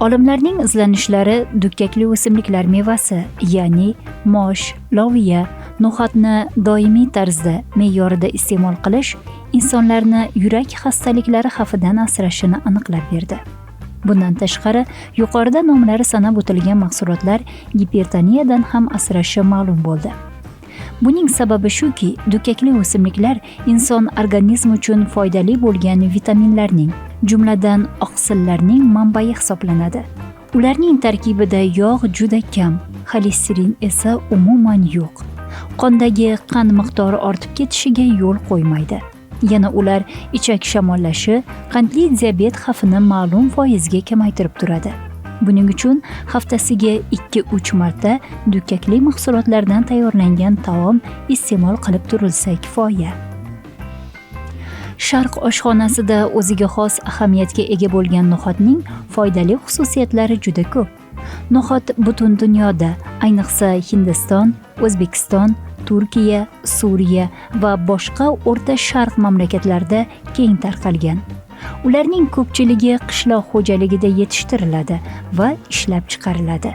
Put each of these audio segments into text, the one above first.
Olimlarning izlanishlari dukkakli o'simliklar mevasi, ya'ni mosh, loviya, no'xatni doimiy tarzda me'yorida iste'mol qilish insonlarni yurak xastaliklari xavfidan asrashini aniqlab berdi. Bundan tashqari, yuqorida nomlari sanab o'tilgan mahsulotlar gipertoniyadan ham asrashi ma'lum bo'ldi. Buning sababi shuki, dukkakli o'simliklar inson organizmi uchun foydali bo'lgan vitaminlarning, jumladan oqsillarning manbai hisoblanadi. Ularning tarkibida yog' juda kam, xolesterin esa umuman yo'q. Qondagi qand miqdori ortib ketishiga yo'l qo'ymaydi. Yana ular ichak shamollashi, qandli diabet xavfini ma'lum foizga kamaytirib turadi. Buning uchun haftasiga 2-3 marta dukkakli mahsulotlardan tayyorlangan taom iste'mol qilib turilsa kifoya. Sharq oshxonasida o'ziga xos ahamiyatga ega bo'lgan no'xatning foydali xususiyatlari juda ko'p. No'xat butun dunyoda, ayniqsa Hindiston, O'zbekiston, Turkiya, Suriya va boshqa O'rta Sharq mamlakatlarida keng tarqalgan. Ularning ko'pchiligi qishloq xo'jaligida yetishtiriladi va ishlab chiqariladi.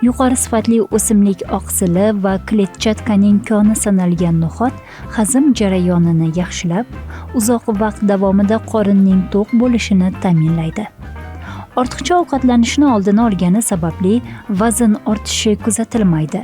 Yuqori sifatli o'simlik oqsili va kletchatkaning koni sanalgan no'xat hazm jarayonini yaxshilab, uzoq vaqt davomida qorinning to'q bo'lishini ta'minlaydi. Ortiqcha ovqatlanishni oldini olgani sababli vazn ortishi kuzatilmaydi.